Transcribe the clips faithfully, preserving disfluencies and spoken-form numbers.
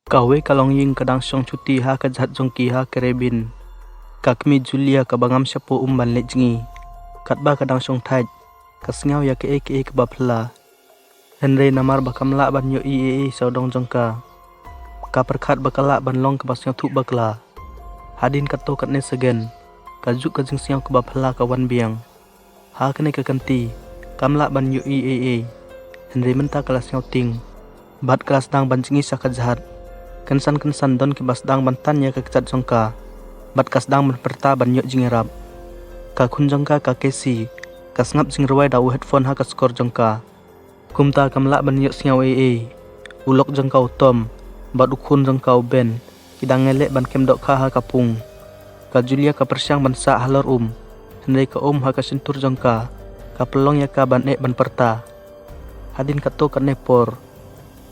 Kawei ka longïing ka dang shong shuti ha ka jhat jong ki ha Caribbean. Ka kmie Julia kaba ngam shapoh um ban leit jngi. Katba ka dang shong thait, ka sngew ïa kaei kaei kaba phylla. Hynrei namar ba kam lah ban ïohi ei ei sawdong jong ka, ka pyrkhat ba ka lah ban long kaba sngewthuh bakla. Hadien katto katne second, kajuh ka jingsngew kaba phylla ka wan biang. Ha kane ka kynti, kam lah ban ïohi ei ei. Hynrei mynta ka la sngewtieng bad ka la sdang ban jngi sha ka jhat. Kynsan kynsan don kiba sdang ban tan ïa ka kjat jong ka bad ka sdang ban pyrta ban ïoh jingïarap. Ka khun jong ka, ka Casey, ka sngap jingrwai da u headphone ha ka skor jong ka. Kumta kam lah ban ïohsngew ei ei. U lok jong ka u Tom bad u khun jong ka u Ben, ki dang ïaleh ban kem dohkha ha ka pung. Ka Julia ka pyrshang ban sah halor um, hynrei ka um ha ka shyntur jong ka ka pynlong ïa ka ban eh ban pyrta. Hadien katto katne por,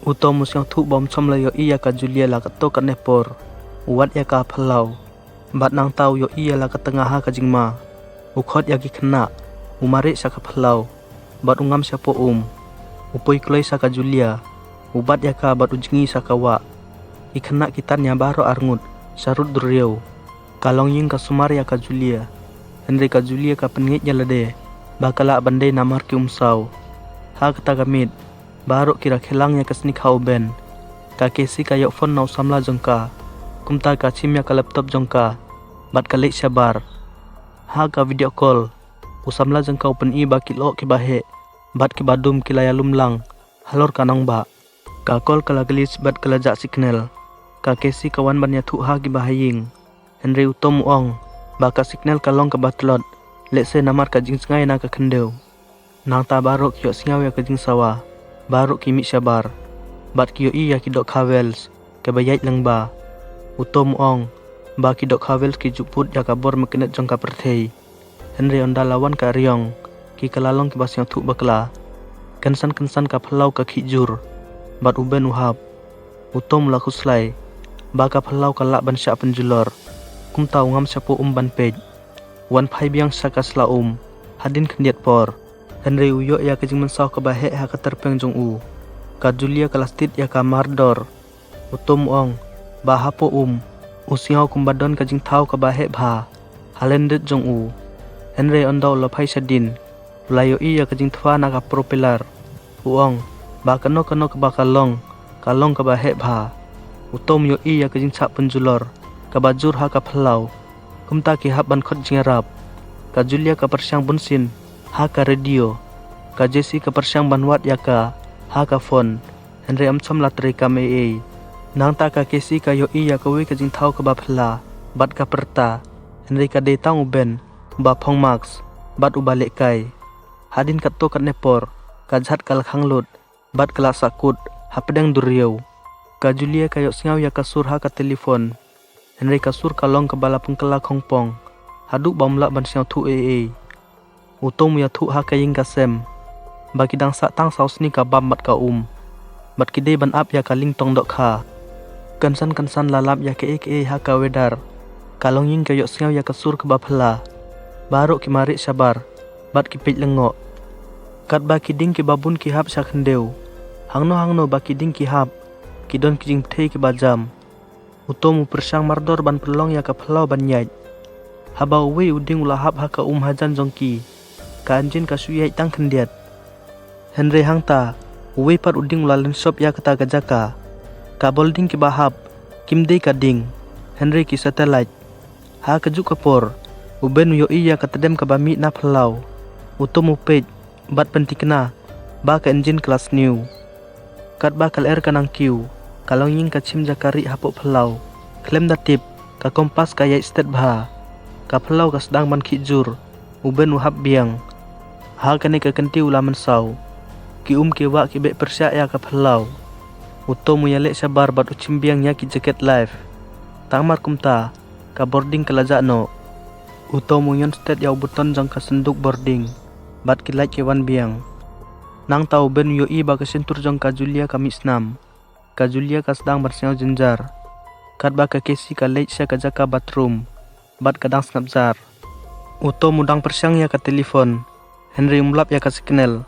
u Tom u sngewthuh ba um shym la ïohi ïa ka Julia la katto katne por. U wad ïa ka phyllaw bad nangta u ïohi ïa la ka tnga ha ka jingma. U khot ïa ki khynnah, u mareh sha ka phyllaw bad u ngam shapoh um. U poi kloi sha ka Julia, u bat ïa ka bad u jngi sha ka wah. Ki khynnah ki tan ïa baroh arngut sha rud duriaw. Ka longïing ka sumar ïa ka Julia, hynrei ka Julia ka pynngeit ïa lade ba ka lah ban dei namar ki um saw. Ha kata ka miet, baroh ki rakhe lang ïa ka snieh ha u Ben. Ka Casey ka ïoh phone na u samla jong ka, kumta ka chim ïa ka laptop jong ka bad ka leit shabar. Ha ka video call, u samla jong ka u pyni ba ki lyoh kiba heh bad kiba dum ki la ïalum lang halor ka nongbah. Ka call ka la glitch bad ka la jah signal. Ka Casey ka wan ban ïathuh ha kiba ha ïing, hynrei u Tom u ong ba ka signal ka long kaba tlot, lehse namar ka jingjngai na ka khyndew. Nangta baroh ki ïohsngew ïa ka jingsawa, baroh ki mih shabar bad ki ïohi ïa ki dohkha whales kiba ïaid lyngba. U Tom u ong ba ki dohkha whales ki ju put ïa ka bor maknet jong ka pyrthei. Hynrei ynda la wan ka riong, ki ka la long kiba sngewthuh bakla. Kynsan kynsan ka phyllaw ka khih jur bad u Ben u hap. U Tom u la khuslai ba ka phyllaw ka lah ban shah pynjulor, kumta u ngam shapoh um ban peit. U wan phai biang sha ka sla um hadien khyndiat por, hynrei u ïoh ïa ka jingmynsaw kaba heh ha ka tyrpeng jong u. Ka Julia ka la stied ïa ka mardor. U Tom u ong ba hapoh um u sngew kumba don ka jingthaw kaba heh bha ha lyndet jong u. Hynrei ynda u la phai shadien, u la ïohi ïa ka jingthwa na ka propeller. U ong ba kano kano kaba ka long, ka long kaba heh bha. U Tom u ïohi ïa ka jingshah pynjulor kaba jur ha ka phyllaw. Kumta ki hap ban khot jingïarap. Ka Julia ka pyrshang bunsien ha ka radio. Ka Casey ka pyrshang ban wad ïa ka ha ka phone, hynrei ym shym la trei kam ei ei. Nangta ka Casey ka ïohi ïa kawei ka jingthaw kaba phylla bad ka pyrta, hynrei ka dei tang u Ben uba phong mask bad uba lehkai. Hadien katto katne por, ka jhat ka la khang lut bad ka la sahkut hapdeng duriaw. Ka Julia ka ïohsngew ïa ka sur ha ka telephone, hynrei ka sur ka long kaba la pynkylla khongpong haduh ba um lah ban sngewthuh ei ei. U Tom u ïathuh ha ka ïing ka sem ba ki dang sah tang saw sngi ka bam bad ka um, bad ki dei ban ap ïa ka lyngtong dohkha. Kynsan kynsan la lap ïa kaei kaei ha ka weather. Ka longïing ka ïohsngew ïa ka sur kaba phylla. Baroh ki mareh shabar bad ki peit lyngngoh. Katba ki dieng kiba bun ki hap sha khyndew, hangno hangno ba ki dieng ki hap, ki don ki jingpyrthei kiba jam. U Tom u pyrshang mardor ban pynlong ïa ka phyllaw ban ïaid. Haba uwei u dieng u la hap ha ka um hajan jong ki, ka engine ka shu ïaid tang khyndiat. Hynrei hangta, uwei pat u dieng u la lynshop ïa kata ka jaka. Ka building kiba hap kim dei ka dieng, hynrei ki satellite. Ha kajuh ka por, u Ben u ïohi ïa ka tdem kaba mih na phyllaw. U Tom u peit bad pynthikna ba ka engine ka la sniew. Katba ka lyer ka nang kiew, ka longïing ka chim jaka rieh hapoh phyllaw. Khlem da tip, ka kompas ka ïaid stet bha. Ka phyllaw ka sdang ban khih jur. U Ben u hap biang. Ha kane ka kynti u la mynsaw. Ki um ki wah ki beh pyrshah ïa ka phyllaw. U Tom u ïaleh shabar bad u chim biang ïa ki jacket life. Tang mar kumta, ka boarding ka la jah noh. U Tom u ñion stet ïa u button jong ka synduk boarding bad ki light ki wan biang. Nangta u Ben u ïohi ba ka shyntur jong ka Julia ka mih snam. Ka Julia ka sdang ban sngew jynjar. Katba ka Casey ka leit sha ka jaka bathroom bad ka dang sngap jar. U Tom u dang pyrshang ïa ka telephone, hynrei um lap ïa ka signal.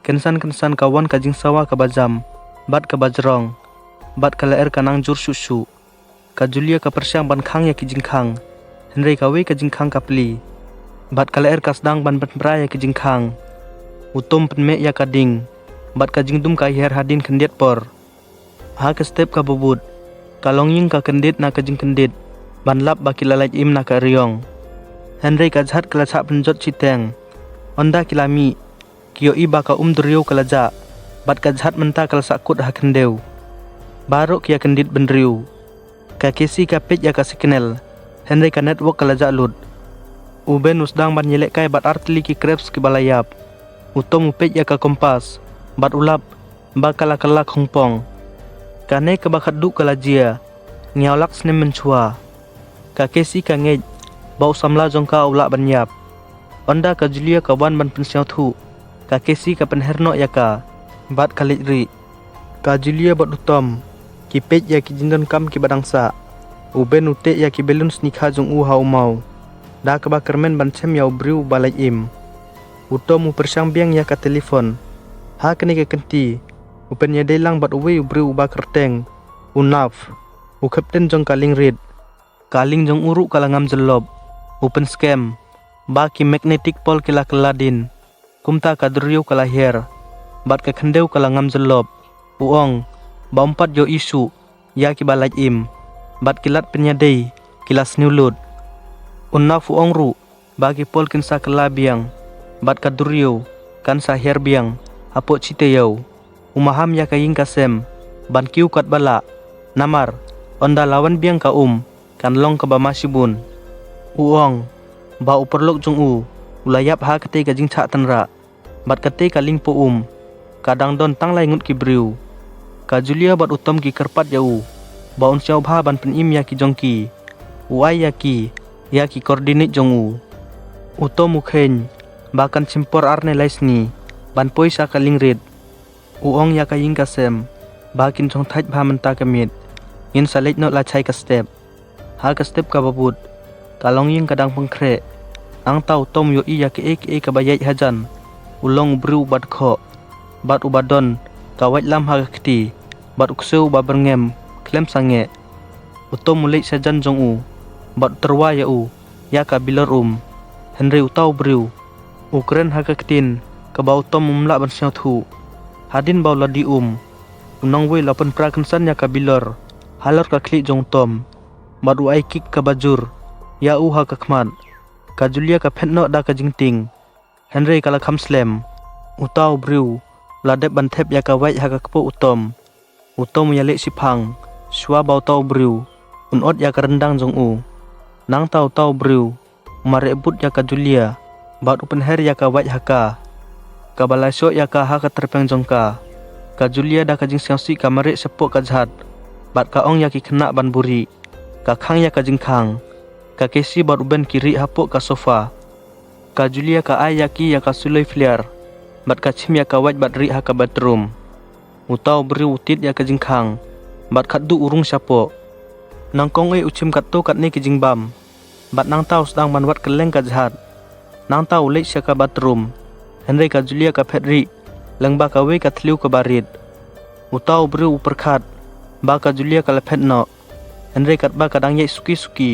Kynsan kynsan ka wan ka jingsawa kaba jam bad kaba jrong. bad ka lyer ka nang jur shuh shuh. Ka Julia ka pyrshang ban khang ïa ki jingkhang, hynrei kawei ka jingkhang ka plie, bad ka lyer ka sdang ban pynpra ïa ki jingkhang. U Tom pynmeh ïa ka ding, bad ka jingdum ka hiar hadien khyndiat por. Ha ka step kaba bud, ka longïing ka kyndit na ka jingkyndit ban lap ba ki la lait im na ka riong. Hynrei ka jhat ka la shah pynjot shiteng. Ynda ki la mih, ki ïohi ba ka um duriaw ka la jah, bad ka jhat mynta ka la sahkut ha khyndew. Baroh ki ïa kyndit bynriew. Ka Casey ka peit ïa ka signal, hynrei ka network ka la jah lut. U Ben u sdang ban ïalehkai bad artylli ki crabs kiba la ïap. U Tom u peit ïa ka kompas, bad u lap ba ka la kylla khongpong. Kane kaba khatduh ka la jia, hynñiew lak snem mynshuwa. Ka Casey ka ngeit ba u samla jong ka u lah ban ïap. Ynda ka Julia ka wan ban pynsngewthuh, ka Casey ka pynher noh ïa ka, bad ka leit rieh. Ka Julia bad u Tom ki peit ïa ki jingdonkam kiba dang sah. U Ben u teh ïa ki balloon snikha jong u ha u maw, da kaba kyrmen ban shem ïa u briew uba lait im. U Tom u pyrshang biang ïa ka telephone. Ha kane ka kynti, u pynïadei lang bad uwei u briew uba kyrteng u Nav, u captain jong ka lieng rit. Ka lieng jong u ruh ka la ngam jyllop. U pynskhem ba ki magnetic pole ki la kylla dien. Kumta ka duriaw ka la hiar, bad ka khyndew ka la ngam jyllop. U ong ba um pat ïohi shuh ïa kiba lait im, bad ki lad pynïadei ki la sniew lut. U Nav u ong ruh ba ki pole kin sa kylla biang, bad ka duriaw kan sa hiar biang hapoh shi taïew. U maham ïa ka ïing ka sem ban kiew katba lah, namar ynda la wan biang ka um, kan long kaba ma shibun. U ong ba u paralok jong u u la ïap ha katei ka jingshah tynrah, bad katei ka lieng poh um ka dang don tang lai ngut ki briew. Ka Julia bad u Tom ki kyrpad ïa u ba un sngewbha ban pynim ïa ki jong ki. U ai ïa ki ïa ki coordinate jong u. U Tom u kheiñ ba kan shim por ar ne lai sngi ban poi sha ka lieng rit. U ong ïa ka ïing ka sem ba kin shong thait bha mynta ka miet, ngin sa leit noh lashai ka step. Ha ka step kaba bud, ka longïing ka dang pynkhreh. Nangta u Tom u ïohi ïa kaei kaei kaba ïaid hajan. U long u briew uba dkhot, bad uba don ka waitlam ha ka kti, bad u ksew uba byrngem khlem sangeh. U Tom u leit shajan jong u, bad u tyrwa ïa u ïa ka bilor um. Hynrei uta u briew u kren ha ka ktien kaba u Tom um lah ban sngewthuh. Hadien ba u la die um, u nongwei u la pynpra kynsan ïa ka bilor halor ka khlieh jong u Tom, bad u ai kick kaba jur ïa u ha ka khmat. Ka Julia ka phet noh da ka jingtieng, hynrei ka la kham slem. Uta u briew u la dep ban thep ïa ka wait ha ka kpoh u Tom. U Tom u ïaleh shiphang shuwa ba uta u briew un ot ïa ka ryndang jong u. Nangta uta u briew u mareh bud ïa ka Julia, bad u pynher ïa ka wait ha ka, kaba la shoh ïa ka ha ka tyrpeng jong ka. Ka Julia da ka jingsngewsih ka mareh shapoh ka jhat, bad ka ong ïa ki khynnah ban buhrieh. Ka khang ïa ka jingkhang. Ka Casey bad u Ben ki rieh hapoh ka sofa. Ka Julia ka ai ïa ki ïa ka suloi fliar, bad ka shim ïa ka wait bad rieh ha ka bathroom. Uta u briew u tied ïa ka jingkhang, bad khatduh u rung shapoh. Nyngkong eh u shim katto katne ki jingbam, bad nangta u sdang ban wad kylleng ka jhat. Nangta u leit sha ka bathroom, hynrei ka Julia ka phet rieh lyngba kawei ka thliew kaba rit. Uta u briew u pyrkhat ba ka Julia ka la phet noh, hynrei katba ka dang ïaid suki suki,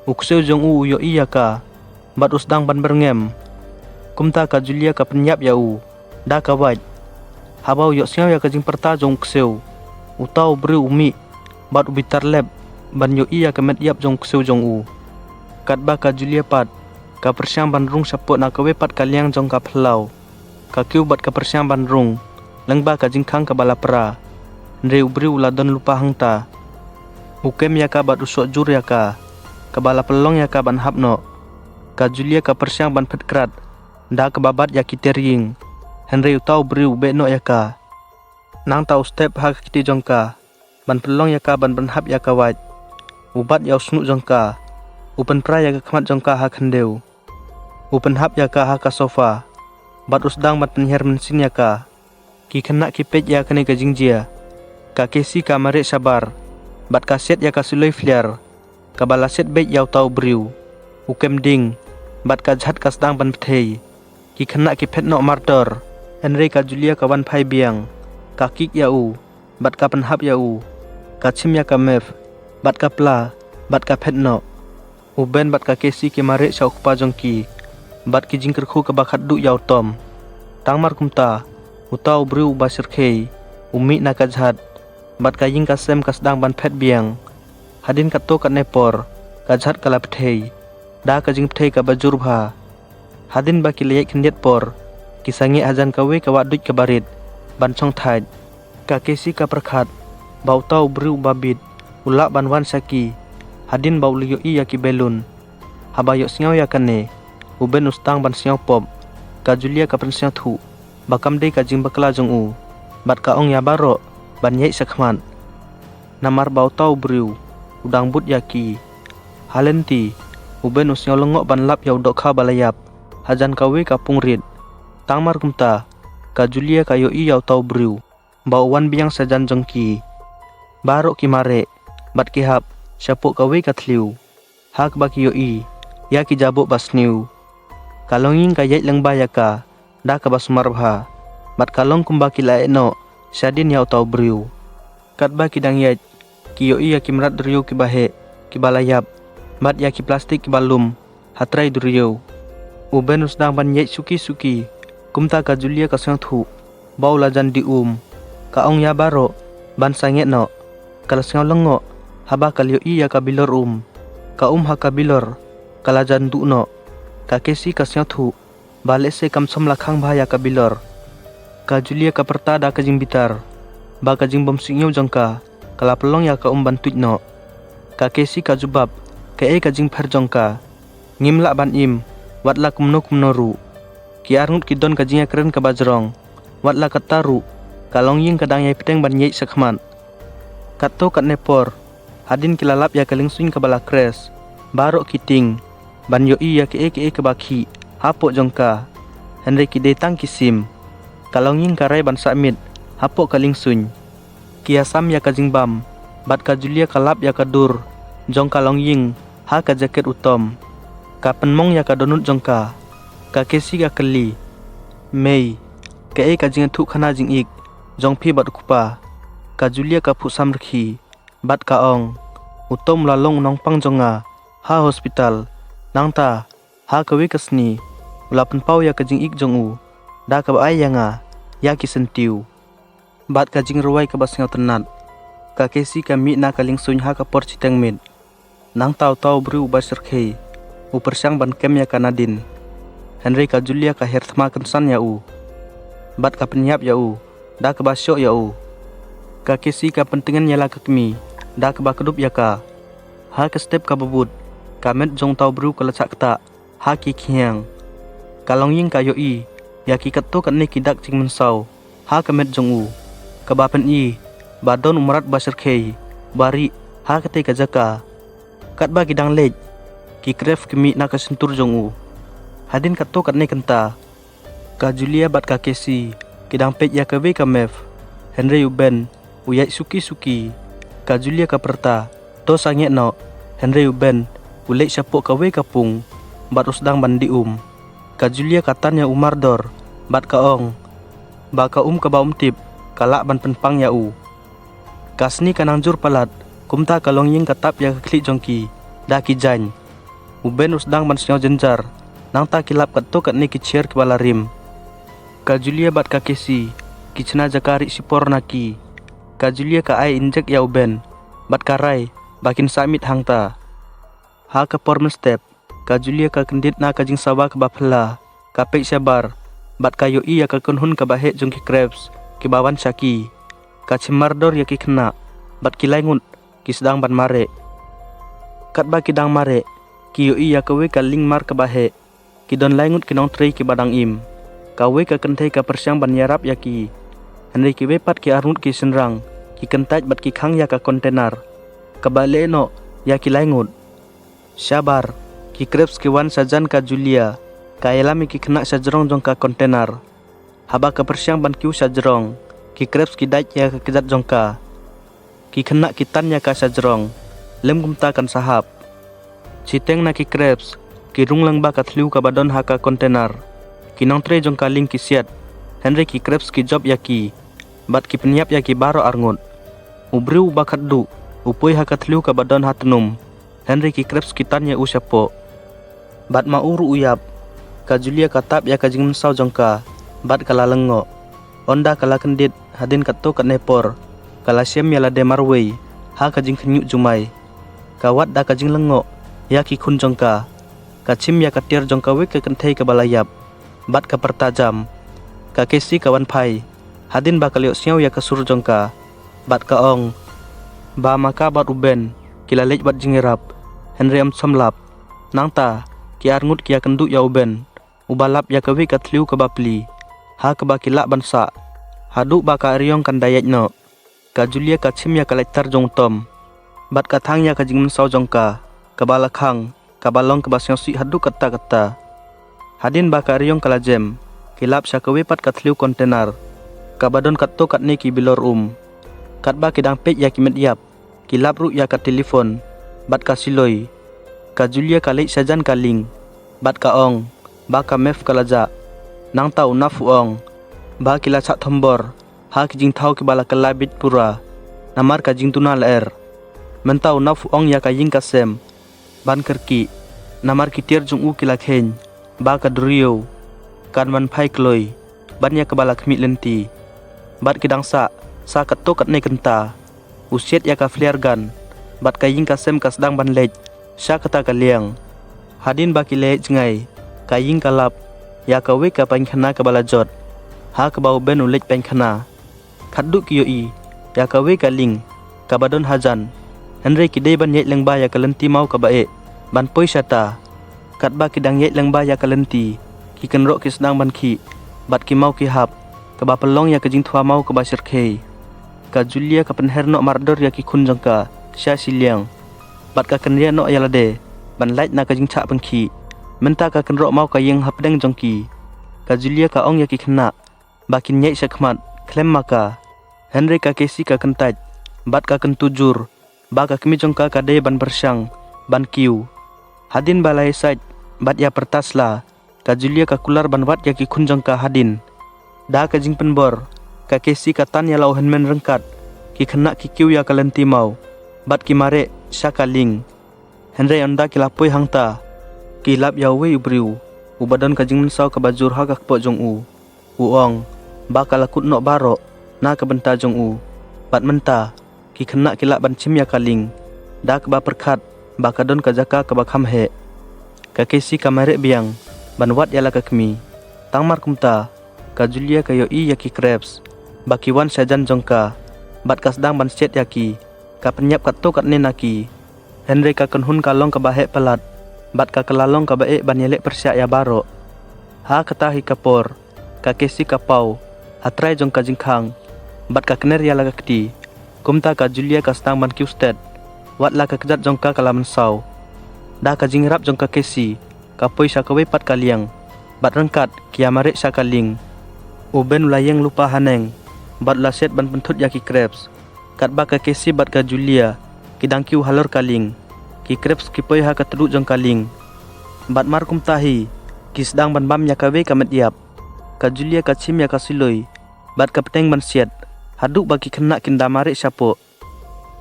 u ksew jong u u ïohi ïa ka, bad u sdang ban byrngem. Kumta ka Julia ka pynïap ïa u da ka wait. Haba u ïohsngew ïa ka jingpyrta jong u ksew, uta u briew u mih, bad u bitar lep ban ïohi ïa ka met ïap jong u ksew jong u. Katba ka Julia pat ka pyrshang ban rung shapoh na kawei pat ka liang jong ka phyllaw, ka kiew bad ka pyrshang ban rung lyngba ka jingkhang kaba la pra. Hynrei u briew u la don lypa hangta. U kem ïa ka bad u shoh jur ïa ka, kaba la pynlong ïa ka ban hap noh. Ka Julia ka pyrshang ban phet krad da kaba bat ïa ki tiar ïing, hynrei uta u briew u beh noh ïa ka. Nangta u step ha ka kti jong ka ban pynlong ïa ka ban pynhap ïa ka wait. U bat ïa u snuh jong ka, u pynpra ïa ka khmat jong ka ha khyndew, u pynhap ïa ka ha ka sofa, bad u sdang ban pynhiar mynsiem ïa ka. Ki khynnah ki peit ïa kane ka jingjia. Ka Casey ka mareh shabar, bad ka siat ïa ka suloi fliar kaba la siat beit ïa uta u briew. U kem ding, bad ka jhat ka sdang ban pyrthei. Ki khynnah ki phet noh mardor, hynrei ka Julia ka wan phai biang. Ka kick ïa u, bad ka pynhap ïa u. Ka chim ïa ka map, bad ka pla, bad ka phet noh. U Ben bad ka Casey ki mareh sha u kpa jong ki, bad ki jingkyrkhu kaba khatduh ïa u Tom. Tang mar kumta, uta u briew uba shyrkhei, u mih na ka jhat, bad ka ïing ka sem ka sdang ban phet biang. Hadien katto katne por, ka jhat ka la pyrthei da ka jingpyrthei kaba jur bha. Hadien ba ki la ïaid khyndiat por, ki sangeh hajan kawei ka wah duid kaba rit ban shong thait. Ka Casey ka pyrkhat ba uta u briew uba bit u lah ban wan sha ki hadien ba u la ïohi ïa ki balloon. Haba ïohsngew ïa kane, u Ben u sdang ban sngew pop. Ka Julia ka pynsngewthuh ba kam dei ka jingbakla jong u, bad ka ong ïa baroh ban ïaid shakhmat, namar ba uta u briew u dang bud ïa ki. Ha lynti, u Ben u sngew lyngngoh ban lap ïa u dohkha ba la ïap hajan kawei ka pung rit. Tang mar kumta, ka Julia ka ïohi ïa uta u briew ba u wan biang shajan jong ki. Baroh ki mareh bad ki hap shapoh kawei ka thliew, ha kaba ki ïohi ïa ki jaboh ba sniew. Ka longïing ka ïaid lyngba ïa ka da kaba sumar bha, bad ka long kumba ki la eh noh shadien ïa uta u briew. Katba ki dang ïaid, ki ïohi ïa ki mrad duriaw kiba heh kiba la ïap, bad ïa ki plastik kiba lum ha trai duriaw. U Ben u sdang ban ïaid suki suki, kumta ka Julia ka sngewthuh ba u la jan dih um. Ka ong ïa baroh ban sangeh noh. Ka la sngew lyngngoh haba ka la ïohi ïa ka bilor um. Ka um ha ka bilor ka la jan duh noh. Ka Casey ka sngewthuh ba lehse kam shym la khang bha ïa ka bilor. Ka Julia ka pyrta da ka jingbitar ba ka jingbymsuidñiew jong ka ka la pynlong ïa ka um ban tuid noh. Ka Casey ka jubab, kaei ka jingpher jong ka? Ngim lah ban im wat la kumno kumno ruh. Ki arngut ki don ka jingïakren kaba jrong. Wat la katta ruh, ka longïing ka dang ïai bteng ban ïaid shakhmat. Katto katne por, hadien ki la lap ïa ka liengsuiñ kaba la crash, baroh ki tieng ban ïohi ïa kaei kaei kaba khih hapoh jong ka. Hynrei ki dei tang ki sim. Ka longïing ka rai ban sah miet hapoh ka liengsuiñ. Ki ïasam ïa ka jingbam, bad ka Julia ka lap ïa ka dur jong ka longïing ha ka jaket u Tom. Ka pynmong ïa ka dohnud jong ka. Ka Casey ka kylli, Mei, kaei ka jingïathuhkhana jingïeit jong phi bad u kpa? Ka Julia ka phuh sam rkhie bad ka ong, u Tom u la long u nongpang jong nga ha hospital. Nangta, ha kawei ka sngi, u la pynpaw ïa ka jingïeit jong u da kaba ai ïa nga ïa ki syntiew bad ka jingrwai kaba sngewtynnat. Ka Casey ka mih na ka liengsuiñ ha ka por shiteng miet. Nangta uta u briew uba shyrkhei u pyrshang ban kem ïa ka nadien. Hynrei ka Julia ka her thma kynsan ïa u bad ka pynïap ïa u da kaba shoh ïa u. Ka Casey ka pyntngen ïa la ka kmie da kaba kdup ïa ka. Ha ka step kaba bud, ka met jong uta u briew ka la shah ktah ha ki khñiang. Ka longïing ka ïohi ïa ki katto katne ki dak jingmynsaw ha ka met jong u, kaba pyni ba don u mrad ba shyrkhei ba rieh ha katei ka jaka. Katba ki dang leit, ki Krebs ki mih na ka shyntur jong u. Hadien katto katne kynta, ka Julia bad ka Casey ki dang peit ïa kawei ka map. Hynrei u Ben u ïaid suki suki. Ka Julia ka pyrta, to sangeh noh. Hynrei u Ben u leit shapoh kawei ka pung bad u sdang ban dih um. Ka Julia ka tan ïa u mardor bad ka ong ba ka um kaba um tip ka lah ban pynpang ïa u. Ka sngi ka nang jur palat, kumta ka longïing ka tap ïa ka khlieh jong ki da ki jaiñ. U Ben u sdang ban sngew jynjar, nangta ki lap katto katne ki chiar kiba la rim. Ka Julia bad ka Casey ki chna jaka rieh shipor na ki. Ka Julia ka ai injek ïa u Ben bad ka rai ba kin sah miet hangta. Ha ka por mynstep, ka Julia ka kyndit na ka jingsawa kaba phylla, ka peit shabar bad ka ïohi ïa ka kynhun kaba heh jong ki Krebs kiba wan sha ki. Ka shim mardor ïa ki khynnah bad ki lai ngut ki sdang ban mareh. Katba ki dang mareh, ki ïohi ïa kawei ka lieng mar kaba heh. Ki don lai ngut ki nongtrei kiba dang im. Kawei ka kynthei ka pyrshang ban ïarap ïa ki. Hynrei kiwei pat ki arngut ki shynrang ki kyntait bad ki khang ïa ka container kaba leh noh ïa ki lai ngut. Shabar, ki Krebs ki wan shajan ka Julia, ka ïalam ïa ki khynnah shajrong jong ka container. Haba ka pyrshang ban kiew shajrong, ki Krebs ki dait ïa ka kjat jong ka. Ki khynnah ki tan ïa ka shajrong, lym kumta kan sahap. Shiteng na ki Krebs ki rung lyngba ka thliew kaba don ha ka container. Ki nongtrei jong ka lieng ki siat, hynrei ki Krebs ki jop ïa ki bad ki pynïap ïa ki baroh arngut. U briew uba khatduh u poi ha ka thliew kaba don ha tnum, hynrei ki krebs ki tan ïa u shapoh. Bad ma u ruh u ïap. Ka Julia ka tap ïa ka jingmynsaw jong ka bad ka la lyngngoh. Ynda ka la kyndit hadien katto katne por, ka la shem ïa lade marwei ha ka jingkhynñiuh jumai. Ka wad da ka jinglyngngoh ïa ki khun jong ka. Ka chim ïa ka tiar jong kawei ka kynthei kaba la ïap bad ka pyrta jam. Ka Casey ka wan phai hadien ba ka la ïohsngew ïa ka sur jong ka bad ka ong ba ma ka bad u Ben ki la leit wad jingïarap, hynrei ym shym lap. Nangta ki arngut ki ïakynduh ïa u Ben uba lap ïa kawei ka thliew kaba pli ha kaba ki lah ban sah haduh ba ka ariong kan da ïaid noh. Ka Julia ka chim ïa ka lighter jong u Tom bad ka thang ïa ka jingmynsaw jong ka kaba la khang, kaba long kaba sngewsih haduh katta katta. Hadien ba ka ariong ka la jem, ki lap sha kawei pat ka thliew container kaba don katto katne ki bilor um. Katba ki dang peit ïa ki met ïap, ki lap ruh ïa ka telephone bad ka siloi. Ka Julia ka leit shajan ka lieng bad ka ong ba ka Maeve ka la jah. Nangta u Naf u ong ba ki la shah thombor ha ki jingthaw kiba la kylla bit pura namar ka jingduna lyer. Mynta u Naf u ong ïa ka ïing ka sem ban kyrkieh namar ki tiar jong u ki la kheiñ ba ka duriaw kan wan phai kloi ban ïa kaba la khmih lynti. Bad ki dang sah sa katto katne kynta. U siat ïa ka flare gun bad ka ïing ka sem ka sdang ban leit sha kata ka liang. Hadien ba ki la ïaid jngai, ka ïing ka lap ïa kawei ka painkhana kaba la jot ha kaba u Ben u leit painkhana. Khatduh ki ïohi ïa kawei ka lieng kaba don hajan, hynrei ki dei ban ïaid lyngba ïa ka lynti maw kaba eh ban poi shata. Katba ki dang ïaid lyngba ïa ka lynti, ki kynroh ki sdang ban khih bad ki maw ki hap, kaba pynlong ïa ka jingthwa maw kaba shyrkhei. Ka Julia ka pynher noh mardor ïa ki khun jong ka sha shiliang bad ka kynriah noh ïa lade ban lait na ka jingshah pynkhih. Mynta ka kynroh maw ka ïeng hapdeng jong ki. Ka Julia ka ong ïa ki khynnah ba kin ïaid shakhmat khlem ma ka, hynrei ka Casey ka kyntait bad ka kyntu jur ba ka kmie jong ka ka dei ban pyrshang ban kiew. Hadien ba la ïasaid bad ïa pyrta sla, ka Julia ka kular ban wad ïa ki khun jong ka hadien. Da ka jingpynbor, ka Casey ka tan ïa la u hynmen ryngkat ki khynnah, ki kiew ïa ka lynti maw bad ki mareh sha ka lieng. Hynrei ynda ki la poi hangta, ki lap ïa uwei u briew uba don ka jingmynsaw kaba jur ha ka kpoh jong u. U ong ba ka la kut noh baroh na ka bynta jong u. Bad mynta ki khynnah ki lah ban shim ïa ka lieng da kaba pyrkhat ba ka don ka jaka kaba kham heh. Ka Casey ka mareh biang ban wad ïa la ka kmie. Tang mar kumta, ka Julia ka ïohi ïa ki krebs ba ki wan shajan jong ka bad ka sdang ban siat ïa ki. Ka pynïap katto katne na ki, hynrei ka kynhun ka long kaba heh palat bad ka kylla long kaba eh ban ïaleh pyrshah ïa baroh. Ha kata hi ka por, ka Casey ka paw ha trai jong ka jingkhang bad ka kner ïa la ka kti. Kumta ka Julia ka sdang ban kiew stet wat la ka kjat jong ka ka la mynsaw. Da ka jingïarap jong ka Casey, ka poi sha kawei pat ka liang bad ryngkat ki ïa mareh sha ka lieng. U Ben u la ïeng lypa haneng bad u la siat ban pynthut ïa ki krebs. Katba ka Casey bad ka Julia ki dang kiew halor ka lieng, ki krebs ki poi ha ka tduh jong ka lieng. Bad mar kumta hi, ki sdang ban bam ïa kawei ka met ïap. Ka Julia ka shim ïa ka siloi bad ka bteng ban siat haduh ba ki khynnah kin da mareh shapoh.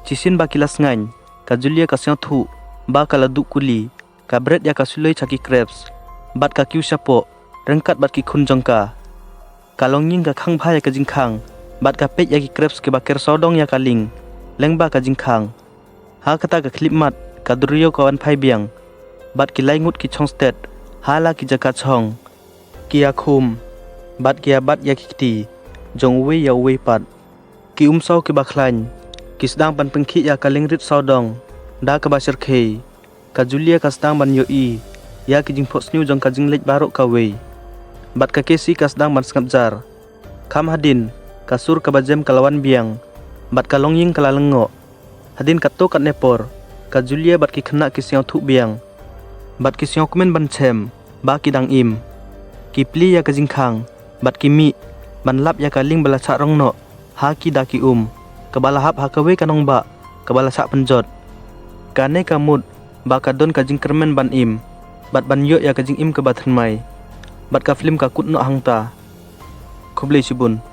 Shisien ba ki la sngewthuh, ka Julia ka sngewthuh ba ka la duh kuli. Ka bret ïa ka siloi sha ki krebs bad ka kiew shapoh ryngkat bad ki khun jong ka. Ka longïing ka khang bha ïa ka jingkhang bad ka peit ïa ki krebs kiba ker sawdong ïa ka lieng lyngba ka jingkhang. Ha kata ka khyllipmat, ka duriaw ka wan phai biang bad ki lai ngut ki shong stet ha la ki jaka shong. Ki ïa khum bad ki ïa bat ïa ki kti jong uwei ïa uwei pat. Ki umsaw kiba khlaiñ ki sdang ban pynkhih ïa ka lieng rit sawdong da kaba shyrkhei. Ka Julia ka sdang ban ïohi ïa ki jingphohsniew jong ka jingleit baroh kawei. Bad ka Casey ka sdang ban sngap jar. Kham hadien, ka sur kaba jem ka la wan biang bad ka longïing ka la lyngngoh. Hadien katto katne por, ka Julia bad ki khynnah ki sngewthuh biang bad ki sngewkmen ban shem ba ki dang im. Ki plie ïa ka jingkhang bad ki mih ban lap ïa ka lieng ba la shah rong noh ha ki da ki um, kaba la hap ha kawei ka nongbah kaba la shah pynjot. Kane ka mut ba ka don ka jingkyrmen ban im bad ban ïoh ïa ka jingim kaba thymmai. Bad ka film ka kut noh hangta. Khublei shibun.